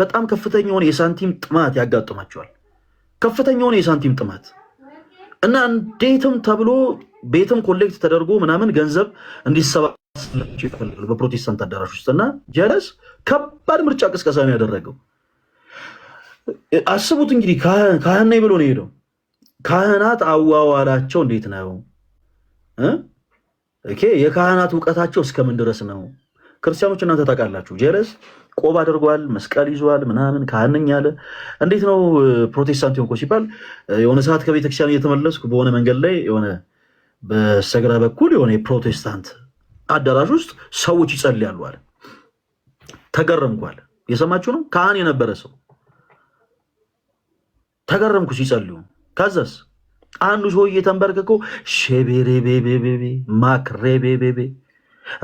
በጣም ከፍተኛ የሆነ የሳንቲም ጥማት ያጋጥማቸዋል። ከፍተኛ የሆነ የሳንቲም ጥማት እና እንዴትም ተብሎ ቤትም collect ተደርጎ ምናምን ገንዘብ እንዲሰባሰብላቸው ይፈልጋሉ በፕሮቴስታንት አዳራሽ ውስጥ። እና ጀለስ ከባድ ምርጫ ቅስቀሳ ነው ያደረገው። አስቡት እንግዲህ ካህን ነኝ ብሎ ነው የሄደው። ካህናት አዋዋላቸው እንዴት ነው? Okay፣ የካህናት እውቀታቸው እስከምን ድረስ ነው? ክርስቲያኖች እናንተ ታውቃላችሁ። ጀለስ ቆብ አድርጓል፣ መስቀል ይዟል፣ ምናምን ካህን ነኝ አለ። እንዴት ነው ፕሮቴስታንት ሆንኮ ሲባል የሆነ ሰዓት ከቤተክርስቲያን እየተመለስኩ በሆነ መንገድ ላይ የሆነ በስተግራ በኩል የሆነ የፕሮቴስታንት አዳራሽ ውስጥ ሰዎች ይጸልያሉ አለ። ተገረምኩ አለ። የሰማችሁ ነው። ካህን የነበረ ሰው ተገረምኩ ሲጸልዩ። ከዛስ አንዱ ሰውዬ ተንበርክኮ ሼቤሬቤቤቤ ማክሬቤቤቤ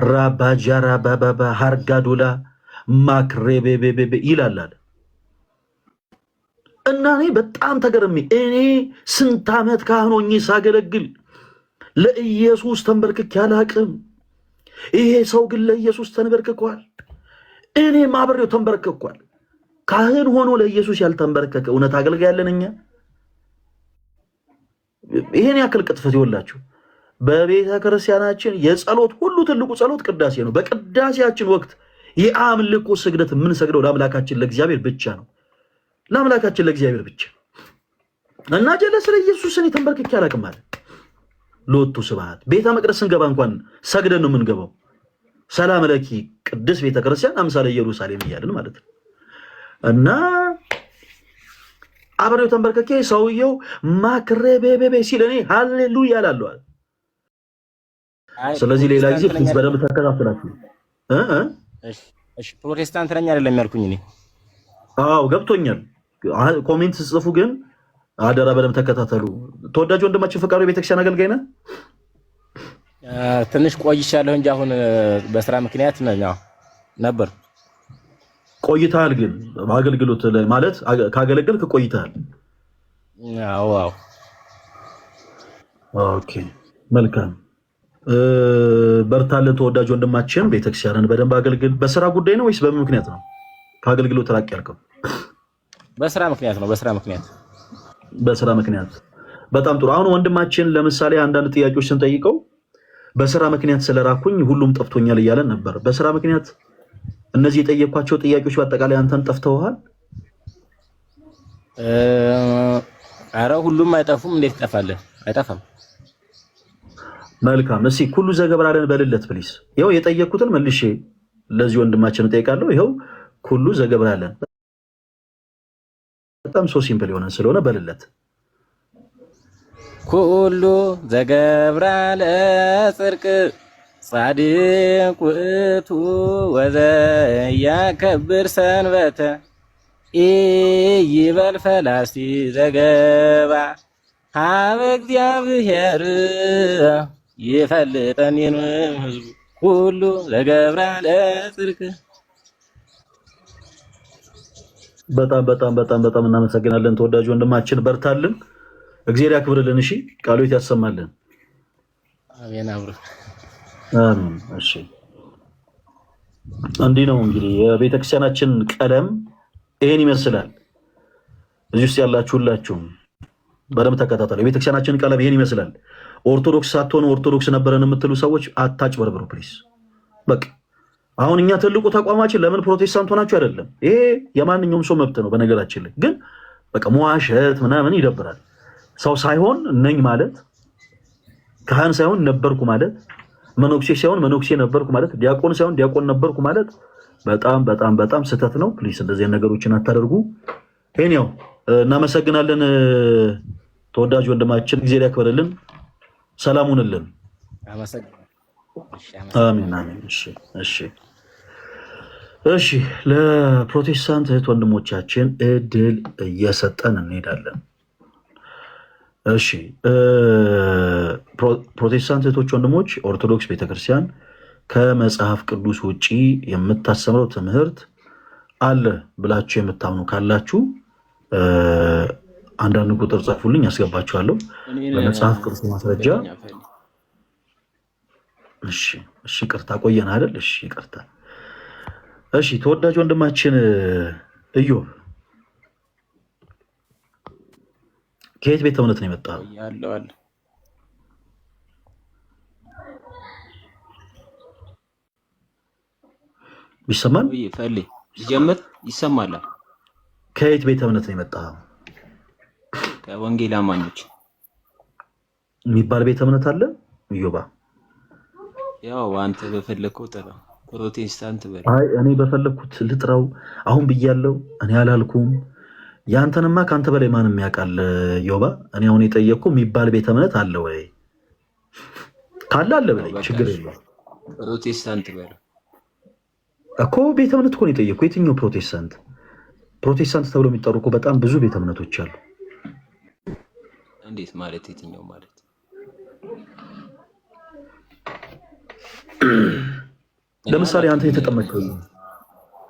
ራባጃራባባባ ሃርጋዶላ ማክሬቤቤቤ ይላል አለ። እና እኔ በጣም ተገርሜ፣ እኔ ስንት ዓመት ካህን ሆኜ ሳገለግል ለኢየሱስ ተንበርክኬ አላቅም። ይሄ ሰው ግን ለኢየሱስ ተንበርክኳል። እኔም አብሬው ተንበርክኳል። ካህን ሆኖ ለኢየሱስ ያልተንበረከከ እውነት አገልጋይ ያለን እኛ? ይሄን ያክል ቅጥፈት ይወላችሁ። በቤተ ክርስቲያናችን የጸሎት ሁሉ ትልቁ ጸሎት ቅዳሴ ነው። በቅዳሴያችን ወቅት የአምልኮ ስግደት የምንሰግደው ለአምላካችን ለእግዚአብሔር ብቻ ነው። ለአምላካችን ለእግዚአብሔር ብቻ። እና ጀለስ ለኢየሱስ እኔ ተንበርክኬ አላውቅም አለ። ሎቱ ስብሐት። ቤተ መቅደስ ስንገባ እንኳን ሰግደን ነው የምንገባው። ሰላም ለኪ ቅድስት ቤተ ክርስቲያን አምሳለ ኢየሩሳሌም እያልን ማለት ነው። እና አብሬው ተንበርክኬ ሰውየው ማክሬቤቤቤ ሲል እኔ ሃሌሉያ እላለሁ። ስለዚህ ሌላ ጊዜ በደንብ ተከታተላችሁ። እሺ፣ ፕሮቴስታንት ነኝ አይደለም ያልኩኝ እኔ። አዎ ገብቶኛል። Comment ጽፉ ግን አደራ በደንብ ተከታተሉ። ተወዳጅ ወንድማችን ፈቃዱ የቤተክርስቲያን አገልጋይ ነህ? ትንሽ ቆይቻለሁ እንጂ አሁን በስራ ምክንያት ነበር። ቆይተሃል ግን አገልግሎት ላይ ማለት ካገለገልክ ቆይተሃል። አዎ አዎ። Okay መልካም፣ በርታለን። ተወዳጅ ወንድማችን ቤተክርስቲያንን በደንብ አገልግል። በስራ ጉዳይ ነው ወይስ በምን ምክንያት ነው ከአገልግሎት ራቅ ያልከው? በስራ ምክንያት ነው። በስራ ምክንያት። በስራ ምክንያት። በጣም ጥሩ። አሁን ወንድማችን ለምሳሌ አንዳንድ ጥያቄዎች ስንጠይቀው በስራ ምክንያት ስለራኩኝ ሁሉም ጠፍቶኛል እያለን ነበር። በስራ ምክንያት እነዚህ የጠየኳቸው ጥያቄዎች በአጠቃላይ አንተን ጠፍተውሃል? አረ ሁሉም አይጠፉም። እንዴት ይጠፋል? አይጠፋም። መልካም። እስኪ ኩሉ ዘገብራለን በልለት please። ይኸው የጠየኩትን መልሼ ለዚህ ወንድማችን እጠይቃለሁ። ይኸው ኩሉ ዘገብራለን በጣም so simple የሆነ ስለሆነ በልለት። ኩሉ ዘገብራ ለጽድቅ ጻድቅ ውእቱ ወዘያከብር ሰንበተ ኢይበል ፈላሲ ዘገባ ሀበ እግዚአብሔር ይፈልጠኒ ህዝቡ ኩሉ ዘገብራ ለጽድቅ። በጣም በጣም በጣም በጣም እናመሰግናለን ተወዳጅ ወንድማችን፣ በርታልን፣ እግዚአብሔር ያክብርልን። እሺ ቃሉት ያሰማልን። አሜን። አብሮ አሜን። እሺ እንዲህ ነው እንግዲህ የቤተክርስቲያናችን ቀለም ይሄን ይመስላል። እዚህ ውስጥ ያላችሁ ሁላችሁም በደንብ ተከታተሉ። የቤተክርስቲያናችን ቀለም ይሄን ይመስላል። ኦርቶዶክስ ሳትሆኑ ኦርቶዶክስ ነበረን የምትሉ ሰዎች አታጭበርብሩ please። በቃ አሁን እኛ ትልቁ ተቋማችን ለምን ፕሮቴስታንት ሆናችሁ አይደለም። ይሄ የማንኛውም ሰው መብት ነው። በነገራችን ላይ ግን በቃ መዋሸት ምናምን ይደብራል። ሰው ሳይሆን ነኝ ማለት፣ ካህን ሳይሆን ነበርኩ ማለት፣ መነኩሴ ሳይሆን መነኩሴ ነበርኩ ማለት፣ ዲያቆን ሳይሆን ዲያቆን ነበርኩ ማለት በጣም በጣም በጣም ስህተት ነው። Please እንደዚህ ነገሮችን አታደርጉ። ይሄን ያው እናመሰግናለን። ተወዳጅ ወንድማችን ጊዜ ያክብርልን፣ ሰላም ሁንልን። አሜን አሜን። እሺ እሺ እሺ። ለፕሮቴስታንት እህት ወንድሞቻችን እድል እየሰጠን እንሄዳለን። እሺ ፕሮቴስታንት እህቶች ወንድሞች፣ ኦርቶዶክስ ቤተክርስቲያን ከመጽሐፍ ቅዱስ ውጪ የምታስተምረው ትምህርት አለ ብላችሁ የምታምኑ ካላችሁ አንዳንድ ቁጥር ጻፉልኝ፣ ያስገባችኋለሁ በመጽሐፍ ቅዱስ ማስረጃ። እሺ እሺ፣ ይቅርታ ቆየን አይደል? እሺ ይቅርታ። እሺ ተወዳጅ ወንድማችን ኢዮብ ከየት ቤተ እምነት ነው የመጣኸው? ያለው አለ። ይሰማል? ወይ ፈሌ ሲጀምር ይሰማል። ከየት ቤተ እምነት ነው የመጣኸው? ከወንጌል አማኞች የሚባል ቤተ እምነት አለ ኢዮባ? ያው አንተ በፈለግከው ጥራ፣ ፕሮቴስታንት በል። አይ እኔ በፈለግኩት ልጥራው አሁን ብያለው። እኔ አላልኩም። ያንተንማ ከአንተ በላይ ማንም ያውቃል ዮባ። እኔ አሁን የጠየቅኩ የሚባል ቤተ እምነት አለ ወይ? ካለ አለ ያው በለኝ፣ በቃ ችግር እሺ፣ የለውም ፕሮቴስታንት በል። እኮ። ቤተ እምነት እኮ ነው የጠየቅኩ። የትኛው ፕሮቴስታንት? ፕሮቴስታንት ተብሎ የሚጠሩ እኮ በጣም ብዙ ቤተ እምነቶች አሉ። እንዴት ማለት? የትኛው ማለት? እኔ ለምሳሌ አንተ አላውቅም። የተጠመቅከው፣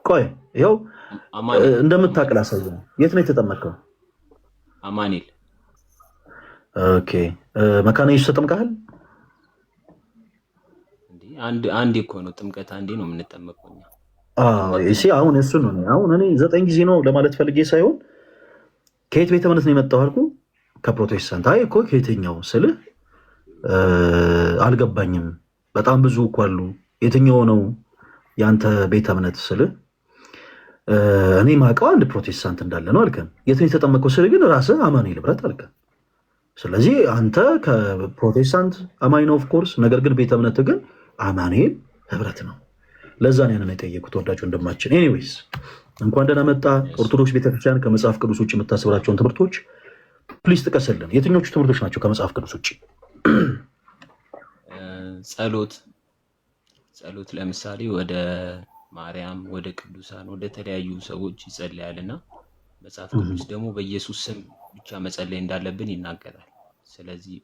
ቆይ ይኸው አማኑኤል እንደምታውቅ ላሳየህ ነው። የት ነው የተጠመቅከው? አማኑኤል። Okay፣ መካነ ኢየሱስ ተጠምቀሃል? እንዴ አንድ አንዴ እኮ ነው ጥምቀት፣ አንዴ ነው የምንጠመቀው እኛ። ጥምቀት እሺ አሁን እሱ ነው። አሁን እኔ 9 ጊዜ ነው ለማለት ፈልጌ ሳይሆን ከየት ቤተ እምነት ነው የመጣው አልኩ። ከፕሮቴስታንት። አይ እኮ ከየትኛው ስልህ አልገባኝም። በጣም ብዙ እኮ አሉ። የትኛው ነው የአንተ ቤተ እምነት ስልህ እኔ ማውቀው አንድ ፕሮቴስታንት እንዳለ ነው አልከን። የት ነው የተጠመቀው ስልህ ግን ራስህ አማኑኤል ህብረት አልከን። ስለዚህ አንተ ከፕሮቴስታንት አማኝ ነው of course፣ ነገር ግን ቤተ እምነት ግን አማኑኤል ህብረት ነው። ለዛ ነው ያንን የጠየቁት ወዳጅ ወንድማችን። Anyways እንኳን ደህና መጣ። ኦርቶዶክስ ቤተክርስቲያን ከመጽሐፍ ቅዱስ ውጭ የምታስተምራቸውን ትምህርቶች please ጥቀስልን። የትኞቹ ትምህርቶች ናቸው ከመጽሐፍ ቅዱስ ውጭ? ጸሎት ጸሎት ለምሳሌ ወደ ማርያም፣ ወደ ቅዱሳን፣ ወደ ተለያዩ ሰዎች ይጸልያል እና መጽሐፍ ቅዱስ ደግሞ በኢየሱስ ስም ብቻ መጸለይ እንዳለብን ይናገራል። ስለዚህ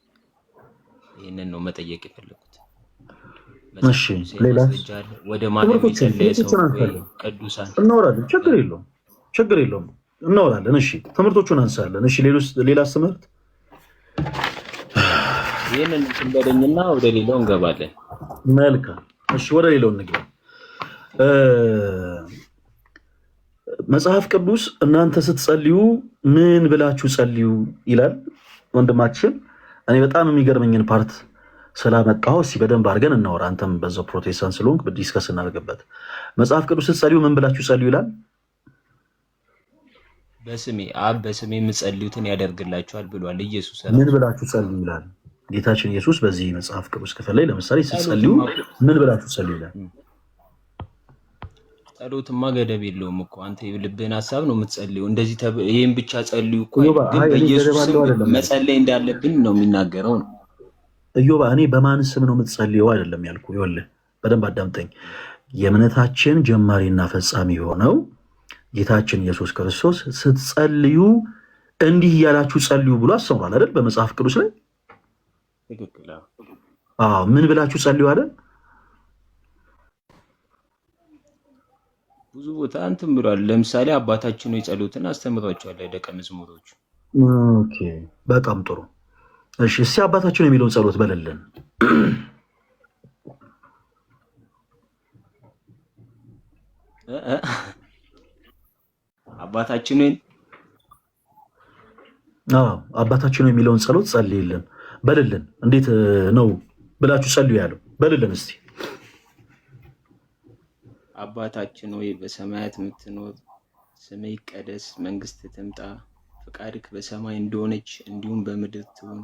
ይህንን ነው መጠየቅ የፈለኩት። መጽሐፍ እሺ ቅዱሳዊ ሌላስ? ማስረጃ አለ? ወደ ማርያም ትምህርቶችን የጸለየ ሰው ትምህርቶችን ወይ አንሳለን፣ ቅዱሳን እናወራለን። ችግር የለውም፣ ችግር የለውም፣ እናወራለን። እሺ ትምህርቶቹን አንሳለን። እሺ ሌላስ ትምህርት? ይህንን እንትን በለኝና ወደ ሌላው እንገባለን። መልካም። እሺ ወደ ሌላው እንግባ። መጽሐፍ ቅዱስ እናንተ ስትጸልዩ ምን ብላችሁ ጸልዩ ይላል ወንድማችን። እኔ በጣም የሚገርመኝን part ስላመጣሁ እስኪ በደንብ አድርገን እናወራ። አንተም በዛው ፕሮቴስታንት ስለሆንክ discuss እናደርግበት። መጽሐፍ ቅዱስ ስትጸልዩ ምን ብላችሁ ጸልዩ ይላል? በስሜ አብ በስሜ የምጸልዩትን ያደርግላችኋል ብሏል ኢየሱስ ምን ራሱ። ብላችሁ ጸልዩ ይላል ጌታችን ኢየሱስ? በዚህ መጽሐፍ ቅዱስ ክፍል ላይ ለምሳሌ ስትጸልዩ ጸሎትማ ምን ብላችሁ ጸልዩ ይላል? ጸሎትማ ገደብ የለውም እኮ፣ አንተ የልብህን ሀሳብ ነው የምትጸልዩ። እንደዚህ ይህን ብቻ ጸልዩ እኮ ኢዮባ፣ አይልም፣ ግን አይ እኔ በኢየሱስ ገደብ ስም አለው አይደለም ያልኩህ። መጸለይ እንዳለብን ነው የሚናገረው ነው። ኢዮባ፣ እኔ በማን ስም ነው የምትጸልየው አይደለም ያልኩህ። ይኸውልህ በደንብ አዳምጠኝ። የእምነታችን ጀማሪና ፈጻሚ የሆነው ጌታችን ኢየሱስ ክርስቶስ ስትጸልዩ እንዲህ እያላችሁ ጸልዩ ብሎ አስተምሯል አይደል? በመጽሐፍ ቅዱስ ላይ። ትክክል። አዎ። አዎ፣ ምን ብላችሁ ጸልዩ አለ? ብዙ ቦታ እንትን ብሏል። ለምሳሌ አባታችን ሆይ ጸሎትን አስተምሯቸዋል ለደቀ መዝሙሮቹ። Okay፣ በጣም ጥሩ። እሺ፣ እስኪ አባታችን የሚለውን ጸሎት በልልን። እ እ አባታችን ሆይ። አዎ፣ አባታችን የሚለውን ጸሎት ጸልይልን፣ በልልን። እንዴት ነው ብላችሁ ጸልዩ ያለው? በልልን እስቲ። አባታችን ሆይ በሰማያት የምትኖር፣ ስምህ ይቀደስ፣ መንግስትህ ትምጣ፣ ፈቃድህ በሰማይ እንደሆነች እንዲሁም በምድር ትሁን።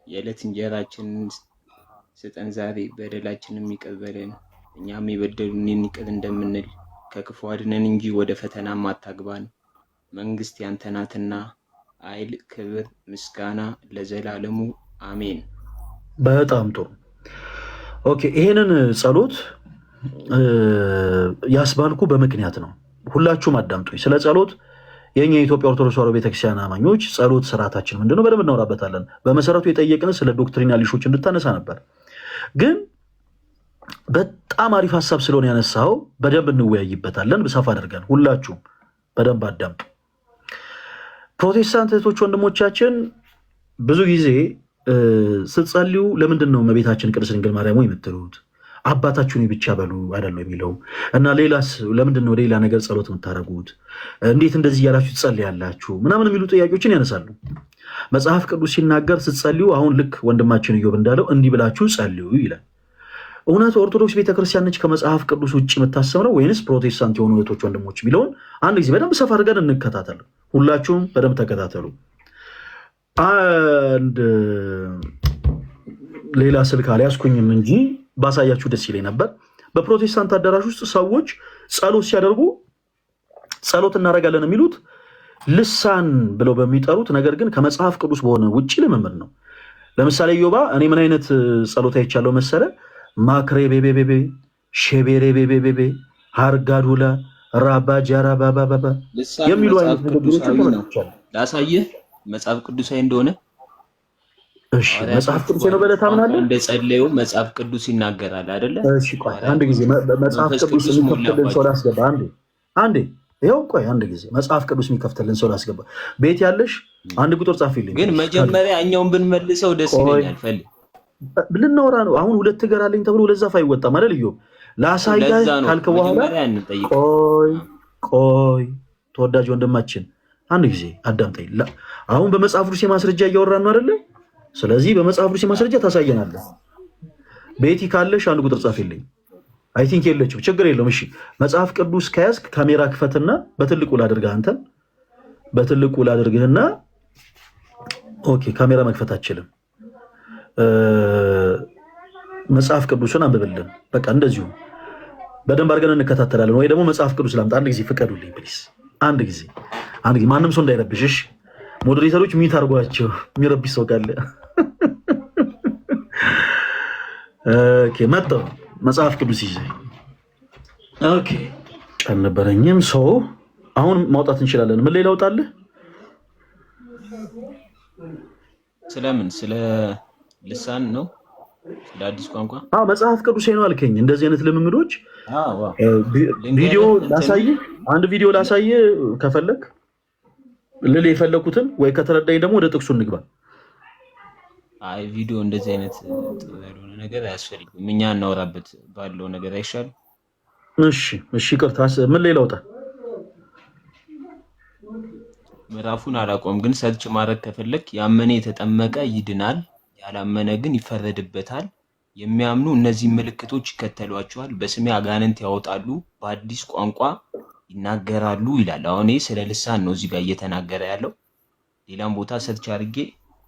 የዕለት እንጀራችንን ስጠን ዛሬ፣ በደላችንን ይቅር በለን እኛም የበደሉንን ይቅር እንደምንል፣ ከክፉ አድነን እንጂ ወደ ፈተናም አታግባን። መንግስት ያንተ ናትና፣ ኃይል፣ ክብር፣ ምስጋና ለዘላለሙ አሜን። በጣም ጥሩ። Okay፣ ይሄንን ጸሎት ያስባልኩ በምክንያት ነው። ሁላችሁም አዳምጡኝ። ስለ ጸሎት የኛ የኢትዮጵያ ኦርቶዶክስ ተዋሕዶ ቤተክርስቲያን አማኞች ጸሎት ስርዓታችን ምንድነው በደንብ እናወራበታለን። በመሰረቱ የጠየቅን ስለ doctrinal issue ዎች እንድታነሳ ነበር፣ ግን በጣም አሪፍ ሀሳብ ስለሆነ ያነሳኸው በደንብ እንወያይበታለን ሰፋ አድርገን። ሁላችሁም በደንብ አዳምጡ። ፕሮቴስታንት እህቶች ወንድሞቻችን ብዙ ጊዜ ስትጸልዩ ለምንድን ነው እመቤታችን ቅድስት ድንግል ማርያም ወይ የምትሉት? አባታችሁን ብቻ በሉ አይደለ የሚለው እና ሌላስ ለምንድን ነው ሌላ ነገር ጸሎት የምታደርጉት? እንዴት እንደዚህ እያላችሁ ትጸልያላችሁ? ምናምን የሚሉ ጥያቄዎችን ያነሳሉ። መጽሐፍ ቅዱስ ሲናገር ስትጸልዩ፣ አሁን ልክ ወንድማችን ኢዮብ እንዳለው እንዲህ ብላችሁ ጸልዩ ይላል። እውነት ኦርቶዶክስ ቤተክርስቲያን ነች ከመጽሐፍ ቅዱስ ውጭ የምታስተምረው ወይንስ ፕሮቴስታንት የሆኑ እህቶች ወንድሞች የሚለውን አንድ ጊዜ በደንብ ሰፋ አድርገን እንከታተል። ሁላችሁም በደንብ ተከታተሉ። አንድ ሌላ ስልክ አልያዝኩኝም እንጂ ባሳያችሁ ደስ ይለኝ ነበር። በፕሮቴስታንት አዳራሽ ውስጥ ሰዎች ጸሎት ሲያደርጉ ጸሎት እናደርጋለን የሚሉት ልሳን ብለው በሚጠሩት ነገር ግን ከመጽሐፍ ቅዱስ በሆነ ውጭ ልምምድ ነው። ለምሳሌ ዮባ እኔ ምን አይነት ጸሎት አይቻለሁ መሰለ? ማክሬ ቤቤቤቤ ሼቤሬ ቤቤቤቤ ሃርጋዱላ ራባ ጃራባባባ ልሳን የሚሉ መጽሐፍ አይነት ንግግሮችን ቅዱሳዊ ነው። ተመልክቻለሁ። ላሳይህ መጽሐፍ ቅዱሳዊ እንደሆነ። እሺ መጽሐፍ ሐዋርያቶቹ ቅዱስ ነው ብለህ በአዲስ ቋንቋ ታምናለህ? እንደጸለዩ መጽሐፍ ቅዱስ ይናገራል አይደለ? እሺ ቆይ አንድ ጊዜ ሐዋርያቶቹ መጽሐፍ መንፈስ ቅዱስ ቅዱስ የሚከፍትልን ሰው ሞላባቸው። ላስገባ። አንዴ አንዴ ይኸው ቆይ አንድ ጊዜ መጽሐፍ ቅዱስ የሚከፍትልን ሰው ላስገባ። ቤት ያለሽ አንድ ቁጥር ጻፊልኝ ግን please። መጀመሪያ እኛውን ብንመልሰው ደስ ቆይ ይለኛል። ፈልግ ልናወራ ነው አሁን። ሁለት እግር አለኝ ተብሎ ሁለት ዛፍ አይወጣም አይደል? እዩ ላሳያ ለዛ ነው ካልክ በኋላ መጀመሪያ እንጠይቅ። ቆይ ቆይ ተወዳጅ ወንድማችን አንድ ጊዜ አዳምጠኝ። አሁን በመጽሐፍ ቅዱስ የማስረጃ እያወራን ነው አይደለ? ስለዚህ በመጽሐፍ ቅዱስ የማስረጃ ታሳየናለህ። ቤቲ ካለሽ አንድ ቁጥር ጻፊልኝ። I think የለችም፣ ችግር የለውም። እሺ መጽሐፍ ቅዱስ ከያዝክ ካሜራ ክፈትና በትልቁ ላድርግህ፣ አንተን በትልቁ ላድርግህና፣ okay ካሜራ መክፈት አትችልም። መጽሐፍ ቅዱስን አንብብልን። በቃ እንደዚሁ በደንብ አድርገን እንከታተላለን። ወይ ደግሞ መጽሐፍ ቅዱስ ላምጣ። አንድ ጊዜ ፍቀዱልኝ please። አንድ ጊዜ አንድ ጊዜ ማንም ሰው እንዳይረብሽ። እሺ moderator ኦች mute አድርጓቸው፣ የሚረብሽ ሰው ካለ። Okay መጣሁ። መጽሐፍ ቅዱስ ይዤ okay አልነበረኝም። ሰው አሁን ማውጣት እንችላለን። ምን ላይ ላውጣልህ? ስለምን ስለ ልሳን ነው? ስለ አዲስ ቋንቋ? አዎ መጽሐፍ ቅዱስ ነው አልከኝ። እንደዚህ አይነት ልምምዶች አዎ ቪዲዮ ልንገርህ እንትን ላሳይህ፣ አንድ ቪዲዮ ላሳይህ ከፈለክ ልል የፈለኩትን ወይ ከተረዳኝ ደግሞ ወደ ጥቅሱ እንግባ። አይ ቪዲዮ እንደዚህ አይነት ጥሩ ያልሆነ ነገር አያስፈልግም። እኛ እናወራበት ባለው ነገር አይሻልም? እሺ እሺ፣ ይቅርታ። ምን ላይ ላውጣ? ምዕራፉን አላውቀውም፣ ግን search ማድረግ ከፈለክ ያመነ የተጠመቀ ይድናል፣ ያላመነ ግን ይፈረድበታል። የሚያምኑ እነዚህ ምልክቶች ይከተሏቸዋል፣ በስሜ አጋንንት ያወጣሉ፣ በአዲስ ቋንቋ ይናገራሉ ይላል። አሁን ይህ ስለ ልሳን ነው እዚህ ጋር እየተናገረ ያለው። ሌላም ቦታ search አድርጌ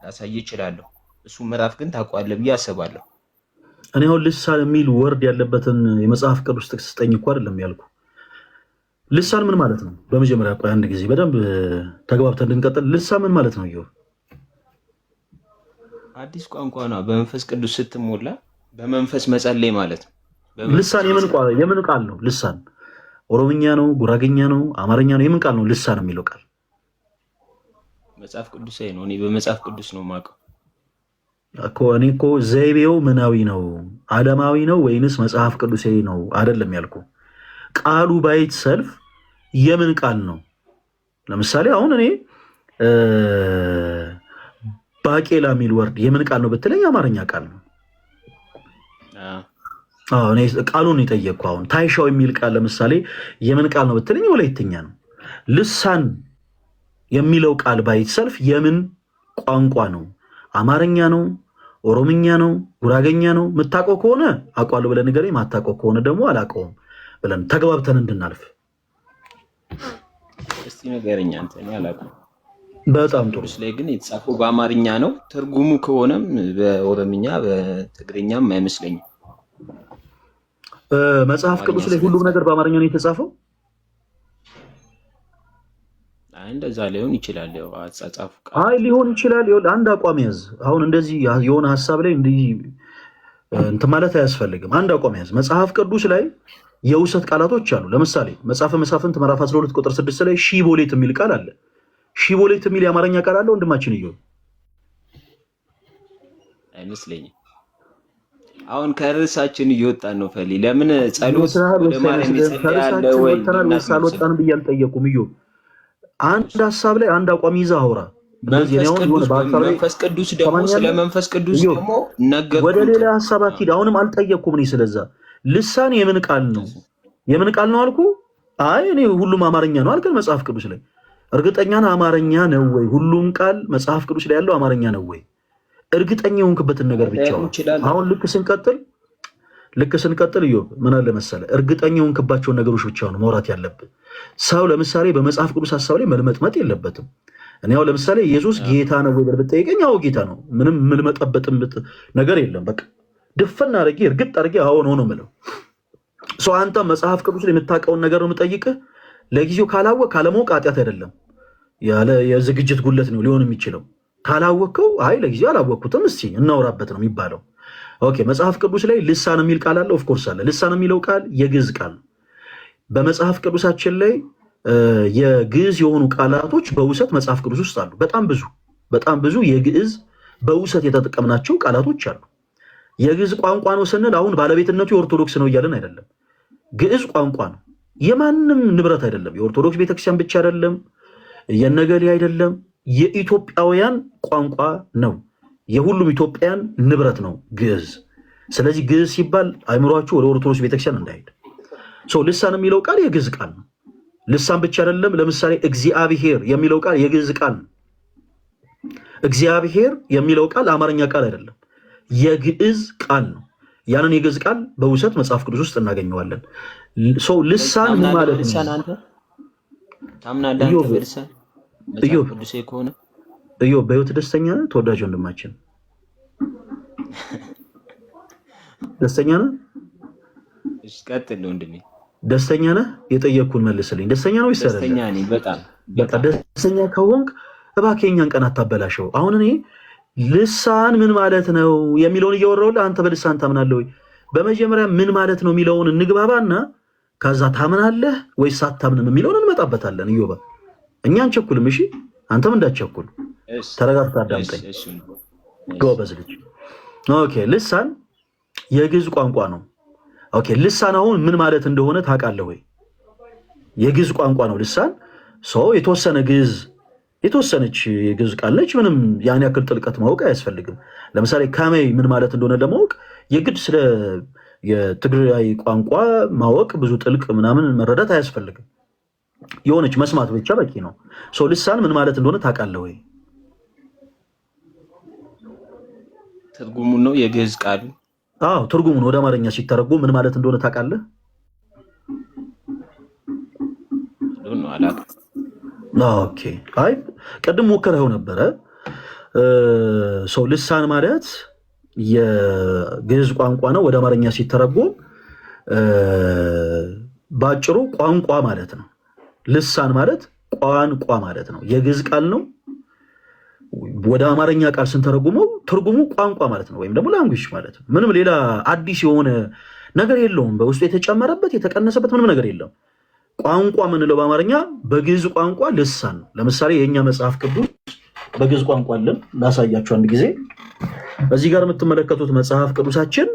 ላሳይ እችላለሁ። እሱ ምዕራፍ ግን ታውቀዋለህ ብዬ አስባለሁ። እኔ አሁን ልሳን የሚል word ያለበትን የመጽሐፍ ቅዱስ ጥቅስ ስጠኝ እኮ አይደለም ያልኩ። ልሳን ምን ማለት ነው? በመጀመሪያ ቆይ አንድ ጊዜ በደንብ ተግባብተን እንድንቀጥል። ልሳን ምን ማለት ነው? እየው አዲስ ቋንቋ ነው። በመንፈስ ቅዱስ ስትሞላ በመንፈስ መጸለይ ማለት ነው። በመንፈስ ልሳን መጸለይ የምን ቃል ነው? ልሳን ኦሮምኛ ነው? ጉራግኛ ነው? አማርኛ ነው? የምን ቃል ነው ልሳን የሚለው ቃል? መጽሐፍ ቅዱሳዊ ነው። እኔ በመጽሐፍ ቅዱስ ነው የማውቀው። እኮ እኔ እኮ ዘይቤው ምናዊ ነው ዓለማዊ ነው ወይንስ መጽሐፍ ቅዱሳዊ ነው አይደለም ያልኩ። ቃሉ by itself የምን ቃል ነው? ለምሳሌ አሁን እኔ ባቄላ የሚል word የምን ቃል ነው ብትለኝ የአማርኛ ቃል ነው። አዎ እኔ ቃሉን የጠየቅኩ። አሁን ታይሻው የሚል ቃል ለምሳሌ የምን ቃል ነው ብትለኝ ወላይትኛ ነው። ልሳን የሚለው ቃል by itself የምን ቋንቋ ነው? አማርኛ ነው? ኦሮምኛ ነው? ጉራገኛ ነው? የምታውቀው ከሆነ አውቀዋለሁ ብለህ ንገረኝ። ማታውቀው ከሆነ ደግሞ አላውቀውም ብለን ተግባብተን እንድናልፍ። እስቲ ንገረኝ አንተ። እኔ አላውቅም። በጣም ጥሩ። ቅዱስ ላይ ግን የተጻፈው በአማርኛ ነው። ትርጉሙ ከሆነም በኦሮምኛ በትግርኛም አይመስለኝም። መጽሐፍ አማርኛ ቅዱስ ላይ ሁሉም ስለተጻፈ ነገር በአማርኛ ነው የተጻፈው። አይ እንደዛ ሊሆን ይችላል። ያው አጻጻፉ አይ ቃላቶች ሊሆን ይችላል። ይኸውልህ አንድ አቋም ያዝ። አሁን እንደዚህ የሆነ ሀሳብ ላይ እንዲህ እንትን ማለት አያስፈልግም። አንድ አቋም ያዝ። መጽሐፍ ቅዱስ ላይ የውሰት ቃላቶች አሉ። ለምሳሌ መጽሐፈ መሳፍንት ምዕራፍ 12 ቁጥር 6 ላይ ሺቦሌት የሚል ቃል አለ። ሺቦሌት የሚል የአማርኛ ቃል አለ ወንድማችን እዩ? አይመስለኝም። አሁን ከርዕሳችን እየወጣን ነው። ፈሊ ለምን ጸሎት ይመስልሃል ወደ ወይስ ማርያም አይመስልህም? የጸለየ አለ ከርዕሳችን ወይ ወጥተናል ወይስ ልናስመስል? አልወጣንም ብዬ አልጠየኩም። እዩ አንድ ሀሳብ ላይ አንድ አቋም ይዘህ አውራ። እንደዚህ እኔ መንፈስ አሁን የሆነ ቅዱስ በሀሳብ ላይ መንፈስ ቅዱስ ደግሞ ስለ ትሰማኛለህ? መንፈስ ቅዱስ እዩ ደግሞ ወደ ነገርኩህ ሌላ እንትን ሀሳብ አትሂድ። አሁንም አልጠየቅኩም እኔ ስለዛ። ልሳን የምን ቃል ነው? የምን ቃል ነው አልኩ። አይ እኔ ሁሉም አማርኛ ነው አልከን መጽሐፍ ቅዱስ ላይ። እርግጠኛ ነህ አማርኛ ነው ወይ? ሁሉም ቃል መጽሐፍ ቅዱስ ላይ ያለው አማርኛ ነው ወይ? እርግጠኛ የሆንክበትን ነገር ብቻ መጠየቅ አውራ። እንችላለን። አሁን ልክ ስንቀጥል ኢዮብ ምን አለ መሰለህ፣ እርግጠኛ የሆንክባቸውን ነገሮች ብቻ ነው ማውራት ያለብህ። ሰው ለምሳሌ በመጽሐፍ ቅዱስ ሀሳብ ላይ መልመጥመጥ የለበትም። እኔ አሁን ለምሳሌ ኢየሱስ ጌታ ነው ወይ ብለህ ብትጠይቀኝ አዎ ጌታ ነው። ምንም የምልመጠበጥም ነገር የለም። በቃ ድፍን አድርጌ እርግጥ አድርጌ አዎ ነው ነው የምለው። ሰው አንተ መጽሐፍ ቅዱስ ላይ የምታውቀውን ነገር ነው የምጠይቅህ። ለጊዜው ካላወቅ ካለማወቅ ኃጢአት አይደለም፣ ያለ የዝግጅት ጉለት ነው ሊሆን የሚችለው። ካላወቅከው አይ ለጊዜው አላወቅኩትም እስቲ እናውራበት ነው የሚባለው። Okay፣ መጽሐፍ ቅዱስ ላይ ልሳን የሚል ቃል አለ። Of course አለ። ልሳን የሚለው ቃል የግዕዝ ቃል ነው። በመጽሐፍ ቅዱሳችን ላይ የግዕዝ የሆኑ ቃላቶች በውሰት መጽሐፍ ቅዱስ ውስጥ አሉ። በጣም ብዙ፣ በጣም ብዙ የግዕዝ በውሰት የተጠቀምናቸው ቃላቶች አሉ። የግዕዝ ቋንቋ ነው ስንል አሁን ባለቤትነቱ የኦርቶዶክስ ነው እያለን አይደለም። ግዕዝ ቋንቋ ነው፣ የማንም ንብረት አይደለም። የኦርቶዶክስ ቤተክርስቲያን ብቻ አይደለም፣ የነገሌ አይደለም። የኢትዮጵያውያን ቋንቋ ነው። የሁሉም ኢትዮጵያን ንብረት ነው ግዕዝ። ስለዚህ ግዕዝ ሲባል አይምሯችሁ ወደ ኦርቶዶክስ ቤተክርስቲያን እንዳይሄድ። So ልሳን የሚለው ቃል የግዕዝ ቃል ነው። ልሳን ብቻ አይደለም። ለምሳሌ እግዚአብሔር የሚለው ቃል የግዕዝ ቃል ነው። እግዚአብሔር የሚለው ቃል አማርኛ ቃል አይደለም፣ የግዕዝ ቃል ነው። ያንን የግዕዝ ቃል በውሰት መጽሐፍ ቅዱስ ውስጥ እናገኘዋለን። So ልሳን ምን ታምናለህ ማለት ነው? በልሳን አንተ? ታምናለህ አንተ ኢዮብ በልሳን መጽሐፍ ኢዮብ ቅዱሴ ከሆነ? ኢዮብ፣ በህይወት ደስተኛ ነህ? ተወዳጅ ወንድማችን ደስተኛ ነህ? እሺ ቀጥል ወንድሜ። ደስተኛ ነህ? የጠየቅኩህን መልስልኝ። ደስተኛ ነው ወይስ ደስተኛ አይደለም? ነኝ በጣም። በቃ በጣም። ደስተኛ ከሆንክ እባክህ የእኛን ቀን አታበላሸው። አሁን እኔ ልሳን ምን ማለት ነው የሚለውን እያወራሁልህ አንተ በልሳን ታምናለህ ወይ? በመጀመሪያ ምን ማለት ነው የሚለውን እንግባባና ከዛ ታምናለህ ወይስ አታምንም የሚለውን እንመጣበታለን። እዮባ፣ እኛ አንቸኩልም። እሺ፣ አንተም እንዳትቸኩል እሺ ተረጋግተህ እሺ አዳምጠኝ። እሺ ወንድሜ። እሺ። ጎበዝ ልጅ። Okay፣ ልሳን የግዕዝ ቋንቋ ነው። Okay፣ ልሳን አሁን ምን ማለት እንደሆነ ታውቃለህ ወይ? የግዕዝ ቋንቋ ነው ልሳን። So የተወሰነ ግዕዝ፣ የተወሰነች የግዕዝ ቃል ነች። ምንም ያን ያክል ጥልቀት ማወቅ አያስፈልግም። ለምሳሌ ከመይ ምን ማለት እንደሆነ ለማወቅ የግድ ስለ የትግራይ ቋንቋ ማወቅ፣ ብዙ ጥልቅ ምናምን መረዳት አያስፈልግም። የሆነች መስማት ብቻ በቂ ነው። So ልሳን ምን ማለት እንደሆነ ታውቃለህ ወይ? ትርጉሙን ነው የግዕዝ ቃሉ? አዎ፣ ትርጉሙን ወደ አማርኛ ሲተረጎም ምን ማለት እንደሆነ ታውቃለህ? ነው፣ አላውቅም። Okay። አይ ቅድም ሞክረኸው ነበረ። So ልሳን ማለት የግዕዝ ቋንቋ ነው። ወደ አማርኛ ሲተረጎም በአጭሩ ቋንቋ ማለት ነው። ልሳን ማለት ቋንቋ ማለት ነው። የግዕዝ ቃል ነው። ወደ አማርኛ ቃል ስንተረጉመው ትርጉሙ ቋንቋ ማለት ነው፣ ወይም ደግሞ language ማለት ነው። ምንም ሌላ አዲስ የሆነ ነገር የለውም። በውስጡ የተጨመረበት የተቀነሰበት ምንም ነገር የለም። ቋንቋ የምንለው በአማርኛ በግዕዝ ቋንቋ ልሳን ነው። ለምሳሌ የእኛ መጽሐፍ ቅዱስ በግዕዝ ቋንቋ አለን። ላሳያችሁ አንድ ጊዜ። እዚህ ጋር የምትመለከቱት መጽሐፍ ቅዱሳችን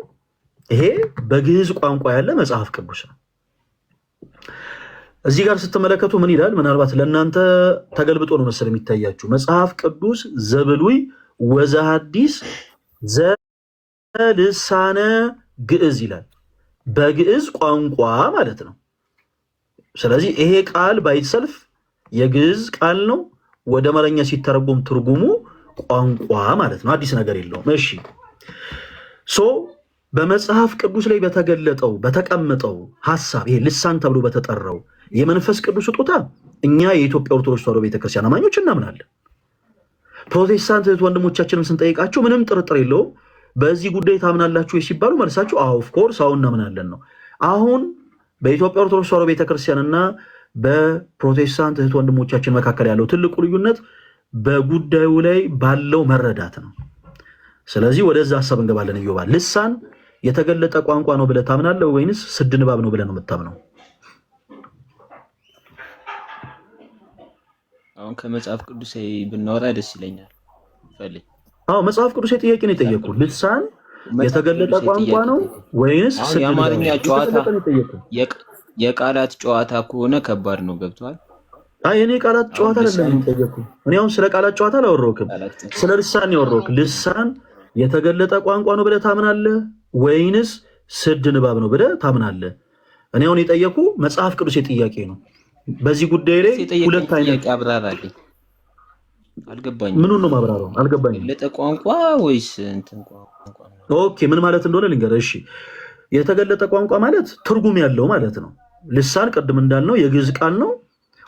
ይሄ በግዕዝ ቋንቋ ያለ መጽሐፍ ቅዱስ ነው። እዚህ ጋር ስትመለከቱ ምን ይላል? ምናልባት ለእናንተ ተገልብጦ ነው መሰል የሚታያችሁ። መጽሐፍ ቅዱስ ዘብሉይ ወዘሐዲስ ዘልሳነ ግዕዝ ይላል። በግዕዝ ቋንቋ ማለት ነው። ስለዚህ ይሄ ቃል by itself የግዕዝ ቃል ነው። ወደ አማርኛ ሲተረጎም ትርጉሙ ቋንቋ ማለት ነው። አዲስ ነገር የለውም። እሺ፣ so በመጽሐፍ ቅዱስ ላይ በተገለጠው በተቀመጠው ሀሳብ ይሄ ልሳን ተብሎ በተጠራው የመንፈስ ቅዱስ ስጦታ እኛ የኢትዮጵያ ኦርቶዶክስ ተዋሕዶ ቤተክርስቲያን አማኞች እናምናለን። ፕሮቴስታንት እህት ወንድሞቻችንም ስንጠይቃቸው ምንም ጥርጥር የለውም፣ በዚህ ጉዳይ ታምናላችሁ ወይ ሲባሉ መልሳቸው አዎ፣ of course አሁን እናምናለን ነው። አሁን በኢትዮጵያ ኦርቶዶክስ ተዋሕዶ ቤተክርስቲያንና በፕሮቴስታንት እህት ወንድሞቻችን መካከል ያለው ትልቁ ልዩነት በጉዳዩ ላይ ባለው መረዳት ነው። ስለዚህ ወደዛ ሀሳብ እንገባለን። እዮባ፣ ልሳን የተገለጠ ቋንቋ ነው ብለህ ታምናለህ ወይንስ ስድ ንባብ ነው ብለህ ነው የምታምነው? አሁን ከመጽሐፍ ቅዱስ ብናወራ ደስ ይለኛል። ፈልግ አዎ፣ መጽሐፍ ቅዱስ ጥያቄ ነው መጽሐፍ የጠየኩህ። ቅዱስ ልሳን መጽሐፍ የተገለጠ ቅዱስ ቋንቋ ጥያቄ ነው ወይንስ አሁን ስድ ንባብ የአማርኛ ነው? ጨዋታ የተገለጠ ነው የጠየኩህ። የቃላት ጨዋታ ከሆነ ከባድ ነው። ገብቷል። አይ እኔ ቃላት አሁን ጨዋታ አይደለም ልሳን የጠየኩህ። እኔ አሁን ስለ ቃላት ጨዋታ አላወራሁክም፣ ቃላት ጨዋታ ስለ ልሳን ነው ያወራሁህ። ልሳን የተገለጠ ቋንቋ ነው ብለህ ታምናለህ ወይንስ ስድ ንባብ ነው ብለህ ታምናለህ? እኔ አሁን የጠየኩ መጽሐፍ ቅዱስ የጥያቄ ነው። በዚህ ጉዳይ ላይ እስኪ የጠየቀኝ ሁለት አይነት ጥያቄ አብራራልኝ። አልገባኝም። ምኑን ነው ማብራራው? አልገባኝም። የተገለጠ ቋንቋ ወይስ እንትን ቋንቋ ነው? Okay፣ ምን ማለት እንደሆነ ልንገርህ። እሺ፣ የተገለጠ ቋንቋ ማለት ትርጉም ያለው ማለት ነው። ልሳን ቅድም እንዳልነው የግዕዝ ቃል ነው።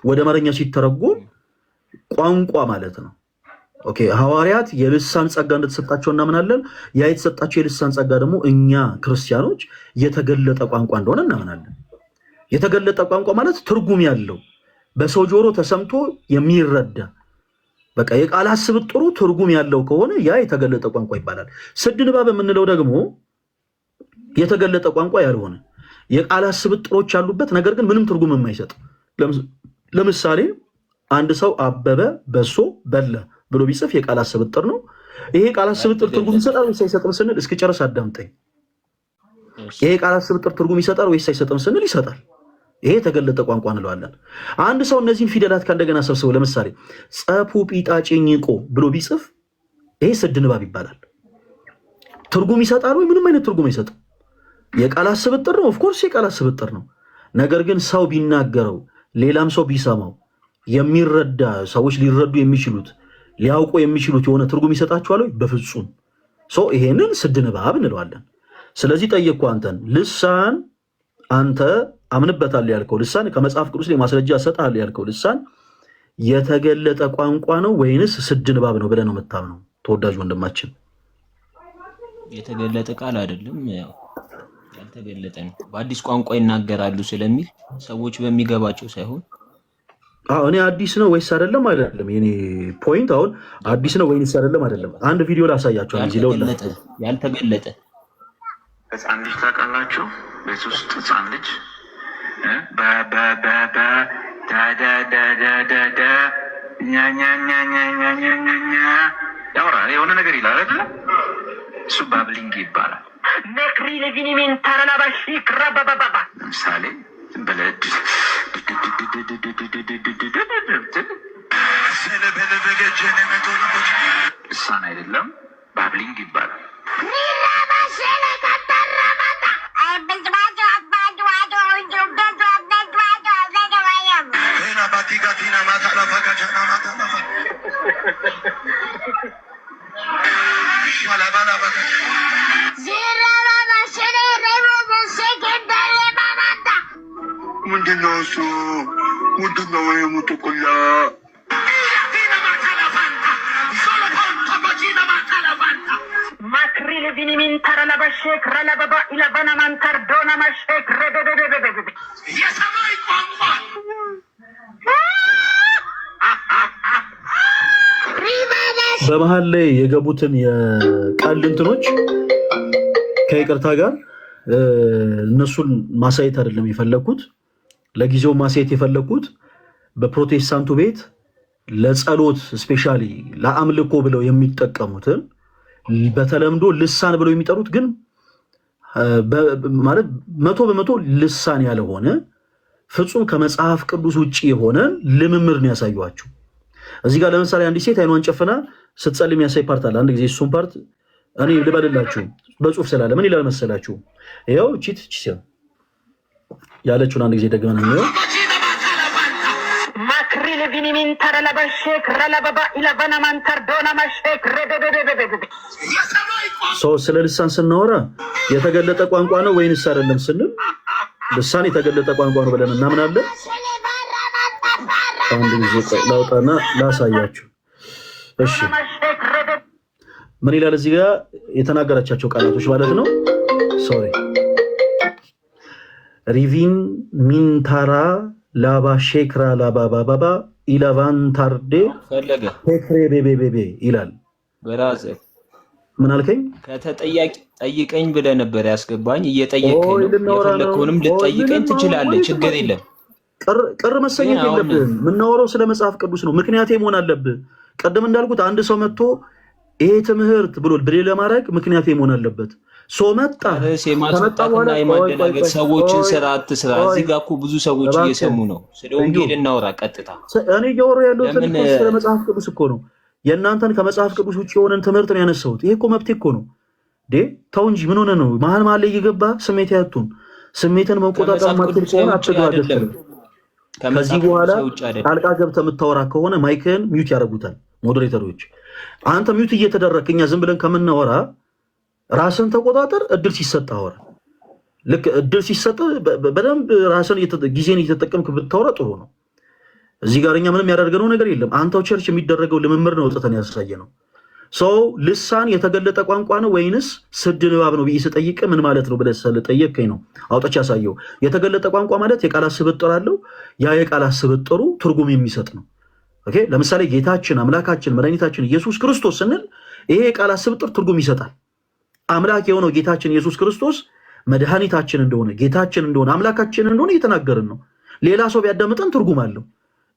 ወደ አማርኛ ሲተረጎም ቋንቋ ማለት ነው። Okay፣ ሐዋርያት የልሳን ጸጋ እንደተሰጣቸው እናምናለን። ያ የተሰጣቸው የልሳን ጸጋ ደግሞ እኛ ክርስቲያኖች የተገለጠ ቋንቋ እንደሆነ እናምናለን። የተገለጠ ቋንቋ ማለት ትርጉም ያለው፣ በሰው ጆሮ ተሰምቶ የሚረዳ፣ በቃ የቃላት ስብጥሩ ትርጉም ያለው ከሆነ ያ የተገለጠ ቋንቋ ይባላል። ስድ ንባብ የምንለው ደግሞ የተገለጠ ቋንቋ ያልሆነ፣ የቃላት ስብጥሮች ያሉበት ነገር ግን ምንም ትርጉም የማይሰጥ። ለምሳሌ አንድ ሰው አበበ በሶ በላ ብሎ ቢጽፍ የቃላት ስብጥር ነው። ይሄ የቃላት ስብጥር ትርጉም ያልተገለጠ ይሰጣል ወይስ አይሰጥም ስንል፣ እስክጨርስ አዳምጠኝ። እሺ። ይሄ የቃላት ስብጥር ትርጉም ይሰጣል ወይስ አይሰጥም ስንል ይሰጣል። ይሄ የተገለጠ ቋንቋ እንለዋለን። አንድ ሰው እነዚህን ፊደላት ከእንደገና ሰብስበው ለምሳሌ ጸፑ ጲጣጭኝቆ ብሎ ቢጽፍ ይሄ ስድ ንባብ ይባላል። ትርጉም ይሰጣል ወይ? ምንም አይነት ትርጉም አይሰጥም። የቃላት ስብጥር ነው። Of course የቃላት ስብጥር ነው። ነገር ግን ሰው ቢናገረው፣ ሌላም ሰው ቢሰማው የሚረዳ፣ ሰዎች ሊረዱ የሚችሉት፣ ሊያውቁ የሚችሉት የሆነ ትርጉም ይሰጣቸዋል ወይ? በፍጹም። So ይሄንን ስድ ንባብ እንለዋለን። ስለዚህ ጠየቅኩ አንተን፣ ልሳን አንተ አምንበታለሁ ያልከው ልሳን፣ ከመጽሐፍ ቅዱስ ላይ ማስረጃ እሰጥሃለሁ ያልከው ልሳን የተገለጠ ቋንቋ ነው ወይንስ ስድ ንባብ ነው ብለህ ነው የምታምነው? ተወዳጅ ወንድማችን። የተገለጠ ቃል አይደለም፣ ያው ያልተገለጠ ነው። በአዲስ ቋንቋ ይናገራሉ ስለሚል ሰዎች በሚገባቸው ሳይሆን አዎ፣ እኔ አዲስ ነው ወይስ አይደለም አይደለም። የኔ point አሁን አዲስ ነው ወይንስ አይደለም አይደለም። አንድ ቪዲዮ ላሳያችሁ አንድ ጊዜ ያልተገለጠ ለሁላችሁ። ያልተገለጠ። ህፃን ልጅ ታውቃላችሁ? ቤት ውስጥ ህፃን ልጅ በ በ በ በ ዳ ዳ ዳ ዳ ዳ ዳ ኛ ኛ ኛ ኛ ኛ ኛ ኛ ኛ ያወራል፣ የሆነ ነገር ይላል አይደለ? እሱ babbling ይባላል። ለምሳሌ ዝም ብለህ ልሳን አይደለም፣ babbling ይባላል። ምንድነው እሱ? ምንድነው የሙጥቁላ? የሰማይ ቋንቋ። በመሀል ላይ የገቡትን የቀልድ እንትኖች ከይቅርታ ጋር እነሱን ማሳየት አይደለም የፈለግኩት። ለጊዜው ማሳየት የፈለግኩት በፕሮቴስታንቱ ቤት ለጸሎት specially ለአምልኮ ብለው የሚጠቀሙትን፣ በተለምዶ ልሳን ብለው የሚጠሩት ግን ማለት 100% ልሳን ያልሆነ፣ ፍጹም ከመጽሐፍ ቅዱስ ውጭ የሆነ ልምምድ ነው ያሳዩዋችሁ። እዚህ ጋር ለምሳሌ አንዲት ሴት አይኗን ጨፍና ስትጸልይ የሚያሳይ part አለ። አንድ ጊዜ እሱን part እኔ ልበልላችሁ በጽሁፍ ስላለ። ምን ይላል መሰላችሁ? ይኸው ቺት ቺት ያለችውን አንድ ጊዜ ደግመን እንየው። So ስለ ልሳን ስናወራ የተገለጠ ቋንቋ ነው ወይንስ አይደለም ስንል ልሳን የተገለጠ ቋንቋ ነው ብለን እናምናለን። አንድ ጊዜ ቆይ ላውጣና ላሳያችሁ። እሺ፣ ምን ይላል እዚህ ጋር የተናገረቻቸው ቃላቶች ማለት ነው። Sorry፣ ሪቪን ሚንታራ ላባ ሼክራ ላባ ባባባ ኢላቫንታርዴ ፈለገ ቴክሬ ቤቤቤቤ ይላል። Brother። ምን አልከኝ? ከተጠያቂ ጠይቀኝ ብለህ ነበር ያስገባኝ። እየጠየቅከኝ ቆይ ነው። ልናወራ ነው። የፈለግከውንም ቆይ ልትጠይቀኝ ምንም አሁን ትችላለህ፣ ወዴትም ችግር አትሂድ። የለም። ቅር ግን መሰኘት አሁን የለብህም። የምናወራው ስለ መጽሐፍ ቅዱስ ነው። ምክንያቴ መሆን አለብህ። ቅድም እንዳልኩት አንድ ሰው መጥቶ ይሄ ትምህርት ብሎ ብሌ ለማድረግ ምክንያቴ መሆን አለበት። So መጣ ርዕስ ከመጣ የማስወጣትና በኋላ ቆይ ቆይ የማደናገጥ ቆይ ሰዎችን ቆይ ስራ አትስራ። ቆይ እዚህ ጋር እኮ ብዙ ሰዎች እባክህ እየሰሙ ነው። ስለ እዩ ወንጌል እናውራ ቀጥታ። እኔ እያወራሁ ያለሁትን ለምን እኮ ስለ መጽሐፍ ቅዱስ እኮ ነው። የእናንተን ከመጽሐፍ ቅዱስ ውጭ የሆነን ትምህርት ነው ያነሳሁት። ይሄ እኮ መብቴ እኮ ነው። ተው እንጂ ምን ሆነ ነው? መሀል መሀል ላይ እየገባ ስሜት ያቱን ስሜትን መቆጣጠር ከመጽሐፍ ማትችል ቅዱሳዊ ከሆነ ውጭ አትግባ። አይደለም። ከዚህ ከመጽሐፍ በኋላ ቅዱሳዊ ውጭ አይደለም። ጣልቃ ገብተህ የምታወራ ከሆነ mic ህን mute ያደርጉታል moderator ኦች። አንተ mute እየተደረግክ እኛ ዝም ብለን ከምናወራ ራስን ተቆጣጠር። እድል ሲሰጥ አወራ። ልክ እድል ሲሰጥ በደንብ ራስን ጊዜን እየተጠቀምክ ብታወራ ጥሩ ነው። እዚህ ጋር እኛ ምንም ያደረግነው ነገር የለም። አንተው church የሚደረገው ልምምድ ነው ወጥተን ያሳየ ነው። ሰው ልሳን የተገለጠ ቋንቋ ነው ወይንስ ስድ ንባብ ነው ብዬ ስጠይቅ ምን ማለት ነው ብለህ ስለጠየቅከኝ ነው አውጥቼ ያሳየው። የተገለጠ ቋንቋ ማለት የቃላት ስብጥር አለው። ያ የቃላት ስብጥሩ ትርጉም የሚሰጥ ነው። Okay፣ ለምሳሌ ጌታችን አምላካችን መድኃኒታችን ኢየሱስ ክርስቶስ ስንል ይሄ የቃላት ስብጥር ትርጉም ይሰጣል። አምላክ የሆነው ጌታችን ኢየሱስ ክርስቶስ መድኃኒታችን እንደሆነ፣ ጌታችን እንደሆነ፣ አምላካችን እንደሆነ እየተናገርን ነው። ሌላ ሰው ቢያዳምጠን ትርጉም አለው።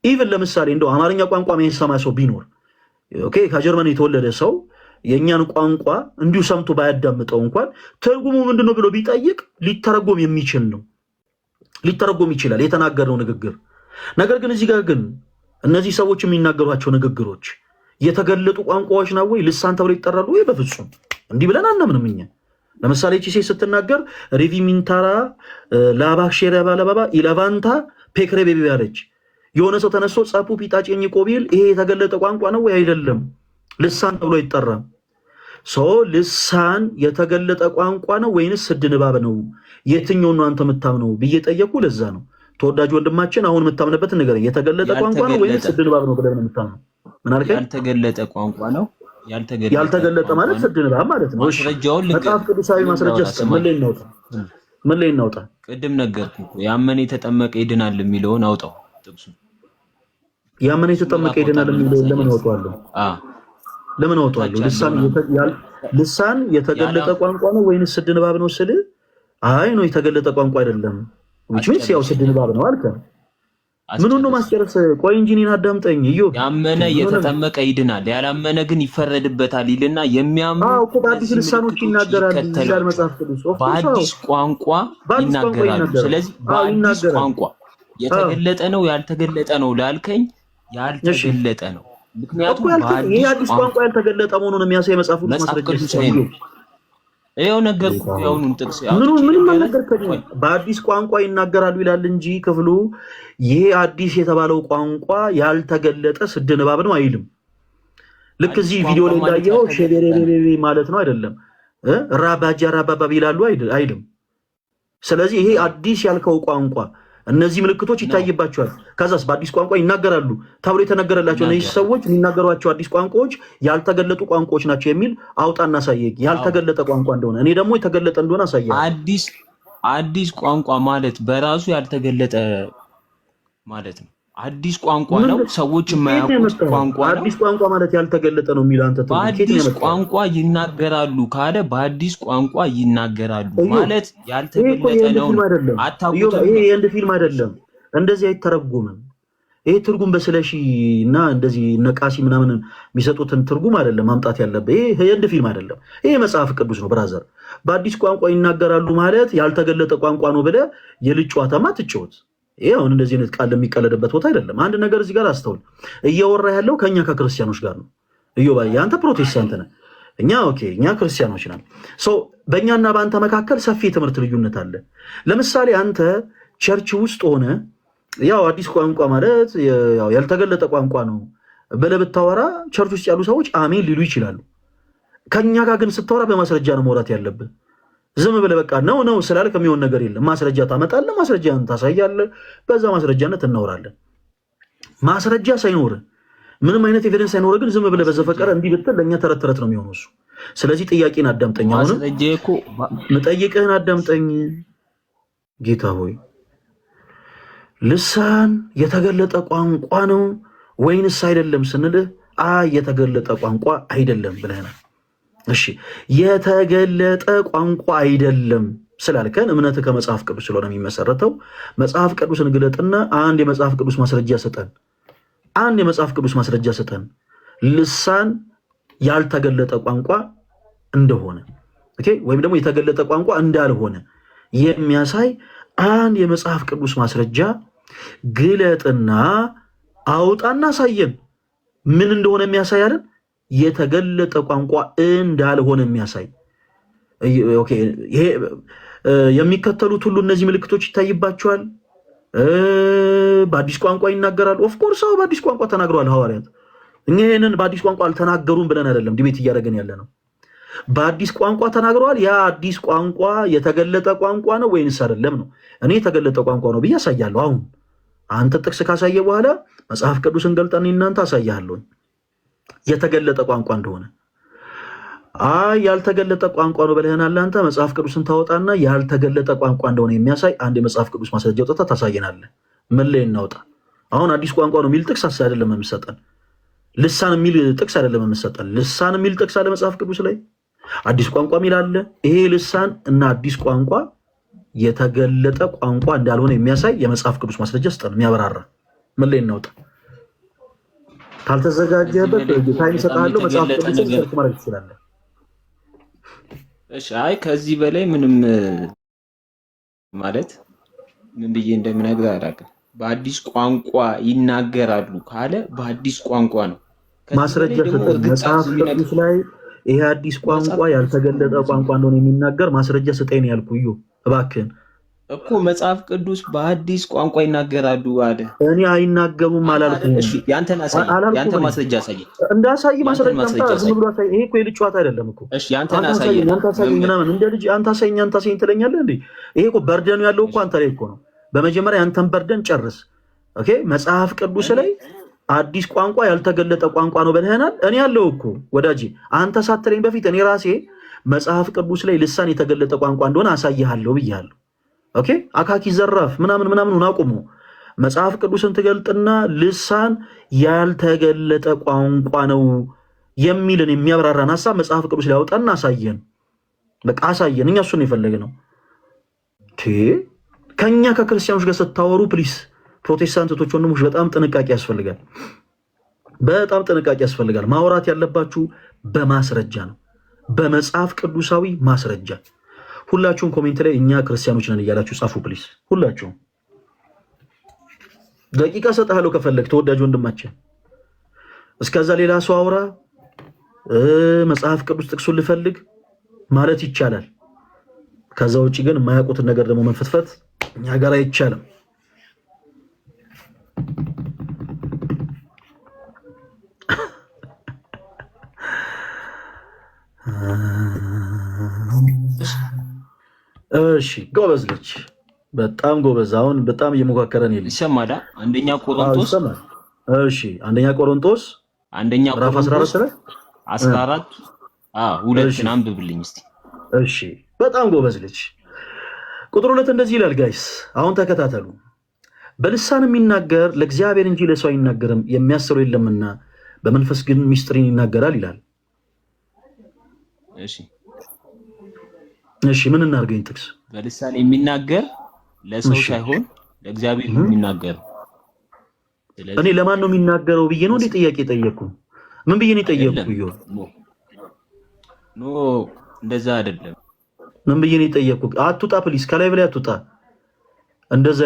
Even ለምሳሌ እንደው አማርኛ ቋንቋ የሚሰማ ሰው ቢኖር፣ okay፣ ከጀርመን የተወለደ ሰው የእኛን ቋንቋ እንዲሁ ሰምቶ ባያዳምጠው እንኳን ትርጉሙ ምንድነው ብሎ ቢጠይቅ ሊተረጎም የሚችል ነው። ሊተረጎም ይችላል የተናገርነው ንግግር። ነገር ግን እዚህ ጋር ግን እነዚህ ሰዎች የሚናገሯቸው ንግግሮች የተገለጡ ቋንቋዎች ነው ወይ? ልሳን ተብለው ይጠራሉ ወይ? በፍጹም እንዲህ ብለን አናምንም እኛ። ለምሳሌ እቺ ሴት ስትናገር ሪቪ ሚንታራ ላባክሼራ ባለባባ ኢለቫንታ ፔክሬ ቤቢ ያለች፣ የሆነ ሰው ተነስቶ ጸፑ ፒጣጭኝ ቆቢል ይሄ የተገለጠ ቋንቋ ነው ወይ? አይደለም። ልሳን ተብሎ አይጠራም። So ልሳን የተገለጠ ቋንቋ ነው ወይንስ ስድ ንባብ ነው? የትኛውን ነው አንተ የምታምነው ብዬ ጠየቁ። ለዛ ነው ተወዳጅ ወንድማችን፣ አሁን የምታምንበትን ንገረኝ። የተገለጠ ቋንቋ ነው ወይንስ ያልተገለጠ ስድ ንባብ ነው ብለህ ነው የምታምነው? ምን አልከኝ? ያልተገለጠ ቋንቋ ነው። ያልተገለጠ ያልተገለጠ ቋንቋ ማለት ነው። ስድ ንባብ ማለት ነው። እሺ፣ ማስረጃውን መጽሐፍ ልንገርህ። ቅዱሳዊ ምን ማስረጃ እናውራ? ስጠን። ምን ስማኝ፣ ላይ እናውጣ? ምን ላይ እናውጣ? ቅድም ነገርኩህ እኮ፣ ያመነ የተጠመቀ ይድናል የሚለውን አውጣው ጥቅሱ። ያመነ እሱን የተጠመቀ ራሱ ይድናል አውጣና የሚለውን ለምን ላሳያችሁ። አወጣዋለሁ? ለምን አወጣዋለሁ? ታች ልሳን ያለውን ልሳን የተገለጠ ያላ ቋንቋ ነው ወይንስ ስድ ንባብ ነው ስል አይ ነው የተገለጠ ቋንቋ አይደለም፣ which means ያው ስድ አስጨርሰኝ፣ ንባብ ነው አልከ። ምኑን ነው አስጨርሰኝ። ማስጨረስ? ቆይ እንጂ እኔን አዳምጠኝ እዮብ። ያመነ ምን ሆነህ ነው? የተጠመቀ ይድናል፣ ያላመነ ግን ይፈረድበታል ይልና የሚያምኑ አዎ እኮ በአዲስ እነዚህ ልሳኖች ምልክቶች ይናገራል ይላል ይከተላቸዋል። መጽሐፍ ቅዱስ። Of course አዎ፣ በአዲስ ቋንቋ በአዲስ ቋንቋ ይናገራሉ። ይናገራል። ስለዚህ አዎ በአዲስ ይናገራል። ቋንቋ የተገለጠ ነው ያልተገለጠ ነው ላልከኝ ያልተገለጠ ነው። እኮ ምክንያቱም ይሄ በአዲስ አዲስ ቋንቋ ቋንቋ ያልተገለጠ መሆኑን የሚያሳይ የመጽሐፍ ቅዱስ መጽሐፍ ማስረጃ ቅዱሳዊ ስጠኝ። ነው። ይኸው ነገርኩህ። የአሁኑን ጥቅስ ምኑ አውጥቼ ምንም ልንገርህ። አልነገርከኝም። ቆይ በአዲስ ቋንቋ ይናገራሉ ይላል እንጂ ክፍሉ ይሄ አዲስ የተባለው ቋንቋ ያልተገለጠ ስድ ንባብ ነው አይልም። ልክ አዲስ እዚህ ቪዲዮ ቋንቋ ላይ ማለት እንዳየኸው ያልተገለጠ ነው። ሼቤሬቤቤ ማለት ነው አይደለም። ራባጃ ራባባብ ይላሉ አይልም። ስለዚህ ይሄ አዲስ ያልከው ቋንቋ እነዚህ ምልክቶች ነው ይታይባቸዋል። ከዛስ በአዲስ ቋንቋ ይናገራሉ ተብሎ የተነገረላቸው እነዚህ ይናገራሉ። ሰዎች የሚናገሯቸው አዲስ ቋንቋዎች ያልተገለጡ ቋንቋዎች ናቸው የሚል አውጣ እናሳየኝ፣ ያልተገለጠ ቋንቋ እንደሆነ። እኔ ደግሞ የተገለጠ እንደሆነ አሳያለሁ። አዲስ ቋንቋ ማለት በራሱ ያልተገለጠ ማለት ነው። አዲስ ቋንቋ ምን ነው፣ ሰዎች ከየት ነው የማያውቁት የመጣኸው? ቋንቋ ነው። አዲስ ቋንቋ ማለት ያልተገለጠ ነው የሚል አንተ ትርጉም ከየት ነው በአዲስ የመጣኸው? ቋንቋ ይናገራሉ ካለ በአዲስ ቋንቋ ይናገራሉ እዮብ ማለት ይሄ እኮ ያልተገለጠ የህንድ ነው ፊልም ነው። አይደለም። እዮብ አታውቁትም ይሄ ነው። የህንድ ፊልም አይደለም። እንደዚህ አይተረጎምም። ይሄ ትርጉም በስለሺ እና እንደዚህ ነቃሲ ምናምን የሚሰጡትን ትርጉም አይደለም ማምጣት ያለብህ። ይሄ የህንድ ፊልም አይደለም። ይሄ መጽሐፍ ቅዱስ ነው brother። በአዲስ ቋንቋ ይናገራሉ ማለት ያልተገለጠ ቋንቋ ነው ብለህ የልጅ ጨዋታማ ትጫወት። ይሄ አሁን እንደዚህ አይነት ቃል የሚቀለድበት ቦታ አይደለም። አንድ ነገር እዚህ ጋር አስተውል። እያወራ ያለው ከኛ ከክርስቲያኖች ጋር ነው። እዮብ አንተ ፕሮቴስታንት ነህ፣ እኛ okay፣ እኛ ክርስቲያኖች ነን። So በእኛና በአንተ መካከል ሰፊ የትምህርት ልዩነት አለ። ለምሳሌ አንተ church ውስጥ ሆነ ያው አዲስ ቋንቋ ማለት ያው ያልተገለጠ ቋንቋ ነው ብለህ ብታወራ church ውስጥ ያሉ ሰዎች አሜን ሊሉ ይችላሉ። ከኛ ጋር ግን ስታወራ በማስረጃ ነው ማውራት ያለብህ። ዝም ብለህ በቃ ነው ነው ስላልክ የሚሆን ነገር የለም። ማስረጃ ታመጣለህ፣ ማስረጃን ታሳያለህ። በዛ ማስረጃነት እናወራለን። ማስረጃ ሳይኖር፣ ምንም አይነት evidence ሳይኖር ግን ዝም ብለህ ማስረጃ በዘፈቀደ እንዲህ ብትል ለእኛ ተረት ተረት ነው የሚሆነው እሱ። ስለዚህ ጥያቄን አዳምጠኝ። አሁንም ማስረጃ እኮ ምጠይቅህን አዳምጠኝ። ጌታ ሆይ፣ ልሳን የተገለጠ ቋንቋ ነው ወይንስ አይደለም ስንልህ አይ የተገለጠ ቋንቋ አይደለም ብለህናል። እሺ፣ የተገለጠ ቋንቋ አይደለም ስላልከን እምነት ከመጽሐፍ ቅዱስ ስለሆነ የሚመሰረተው መጽሐፍ ቅዱስን ግለጥና አንድ የመጽሐፍ ቅዱስ ማስረጃ ስጠን። አንድ የመጽሐፍ ቅዱስ ማስረጃ ስጠን ልሳን ያልተገለጠ ቋንቋ እንደሆነ፣ okay፣ ወይም ደግሞ የተገለጠ ቋንቋ እንዳልሆነ የሚያሳይ አንድ የመጽሐፍ ቅዱስ ማስረጃ ግለጥና አውጣና አሳየን። ምን እንደሆነ የሚያሳይ አይደል? የተገለጠ ቋንቋ እንዳልሆነ የሚያሳይ። Okay፣ ይሄ የሚከተሉት ሁሉ እነዚህ ምልክቶች ይታይባቸዋል። በአዲስ ቋንቋ ይናገራል። Of course በአዲስ ቋንቋ ተናግረዋል ሐዋርያት። እኛ ይህንን በአዲስ ቋንቋ አልተናገሩም ብለን አይደለም debate እያደረግን ያለ ነው። በአዲስ ቋንቋ ተናግረዋል። ያ አዲስ ቋንቋ የተገለጠ ቋንቋ ነው ወይንስ አይደለም ነው። እኔ የተገለጠ ቋንቋ ነው ብዬ አሳያለሁ። አሁን አንተ ጥቅስ ካሳየ በኋላ መጽሐፍ ቅዱስን ገልጠን እናንተ አሳያለሁ የተገለጠ ቋንቋ እንደሆነ። አይ ያልተገለጠ ቋንቋ ነው ብለህናል አንተ። መጽሐፍ ቅዱስን ታወጣና ያልተገለጠ ቋንቋ እንደሆነ የሚያሳይ አንድ የመጽሐፍ ቅዱስ ማስረጃ አውጥተህ ታሳየናለህ። ምን ላይ እናውጣ? አሁን አዲስ ቋንቋ ነው የሚል ጥቅስ አይደለም የምሰጠን። ልሳን የሚል ጥቅስ አይደለም የምሰጠን። ልሳን የሚል ጥቅስ አለ መጽሐፍ ቅዱስ ላይ፣ አዲስ ቋንቋ የሚል አለ። ይሄ ልሳን እና አዲስ ቋንቋ የተገለጠ ቋንቋ እንዳልሆነ የሚያሳይ የመጽሐፍ ቅዱስ ማስረጃ ስጠን፣ የሚያበራራ። ምን ላይ እናውጣ? ካልተዘጋጀህበት time እሰጥሃለሁ። መጽሐፍ ቅዱስን search ማድረግ ትችላለህ። እሺ፣ አይ ከዚህ በላይ ምንም ማለት ምን ብዬ እንደምነግርህ አላውቅም። በአዲስ ቋንቋ ይናገራሉ ካለ በአዲስ ቋንቋ ነው። ማስረጃ ስጠኝ። መጽሐፍ ቅዱስ ላይ ይሄ አዲስ ቋንቋ ያልተገለጠ ቋንቋ እንደሆነ የሚናገር ማስረጃ ስጠኝ ነው ያልኩህ። እዩ እባክህን። እኮ መጽሐፍ ቅዱስ በአዲስ ቋንቋ ይናገራሉ አለ። እኔ አይናገሩም አላልኩም። እሺ ያንተን አሳይ፣ ያንተን ማስረጃ አሳይ። እንዳሳይ ማስረጃ አምጣ። ዝም ብሎ አሳይ። ይሄ እኮ የልጅ ጨዋታ አይደለም እኮ። እሺ ያንተን አሳይ፣ ያንተ አሳይ ምናምን እንደ ልጅ አንተ አሳይኝ፣ አንተ አሳይኝ ትለኛለህ እንዴ? ይሄ እኮ burden ኡ ያለው እኮ አንተ ላይ እኮ ነው። በመጀመሪያ ያንተን burden ጨርስ። Okay፣ መጽሐፍ ቅዱስ ላይ አዲስ ቋንቋ ያልተገለጠ ቋንቋ ነው ብለህናል። እኔ ያለው እኮ ወዳጄ፣ አንተ ሳትለኝ በፊት እኔ ራሴ መጽሐፍ ቅዱስ ላይ ልሳን የተገለጠ ቋንቋ እንደሆነ አሳይሃለሁ ብያለሁ። Okay፣ አካኪ ዘራፍ ምናምን ምናምን አቁሙ። መጽሐፍ ቅዱስን ትገልጥና ልሳን ያልተገለጠ ቋንቋ ነው የሚልን የሚያብራራን ሀሳብ መጽሐፍ ቅዱስ ላይ አውጣና አሳየን። በቃ አሳየን። እኛ እሱን የፈለግነው። ከኛ ከክርስቲያኖች ጋር ስታወሩ please ፕሮቴስታንቶች ወንድሞች በጣም ጥንቃቄ ያስፈልጋል። በጣም ጥንቃቄ ያስፈልጋል። ማውራት ያለባችሁ በማስረጃ ነው፣ በመጽሐፍ ቅዱሳዊ ማስረጃ። ሁላችሁም comment ላይ እኛ ክርስቲያኖች ነን እያላችሁ ጻፉ please። ሁላችሁም ደቂቃ ሰጥሃለሁ ከፈለግ ተወዳጅ ወንድማችን። እስከዛ ሌላ ሰው አውራ፣ መጽሐፍ ቅዱስ ጥቅሱን ልፈልግ ማለት ይቻላል። ከዛ ውጭ ግን የማያውቁትን ነገር ደግሞ መንፈትፈት እኛ ጋር አይቻልም። እሺ ጎበዝ ልጅ፣ በጣም ጎበዝ። አሁን በጣም እየሞካከረን ይል ይሰማል። አንደኛ ቆሮንቶስ ይሰማል። እሺ አንደኛ ቆሮንቶስ አንደኛ ምዕራፍ 14 ላይ 14 ሁለትን አንብብልኝ እስቲ። እሺ በጣም ጎበዝ ልጅ። ቁጥር 2 እንደዚህ ይላል guys፣ አሁን ተከታተሉ። በልሳን የሚናገር ለእግዚአብሔር እንጂ ለሰው አይናገርም፣ የሚያስረው የለምና፣ በመንፈስ ግን ሚስጥርን ይናገራል ይላል። እሺ እሺ ምን እናድርገኝ? ጥቅስ በልሳን የሚናገር ለሰው ሳይሆን ለእግዚአብሔር ነው የሚናገረው። እኔ ለማን ነው የሚናገረው ብዬ ነው እንዴ ጥያቄ ጠየቅኩ? ምን ብዬ ነው የጠየቅኩ? No እንደዛ አይደለም። ምን ብዬ ነው የጠየቅኩ? አትውጣ please፣ ከላይ በላይ አትውጣ። እንደዛ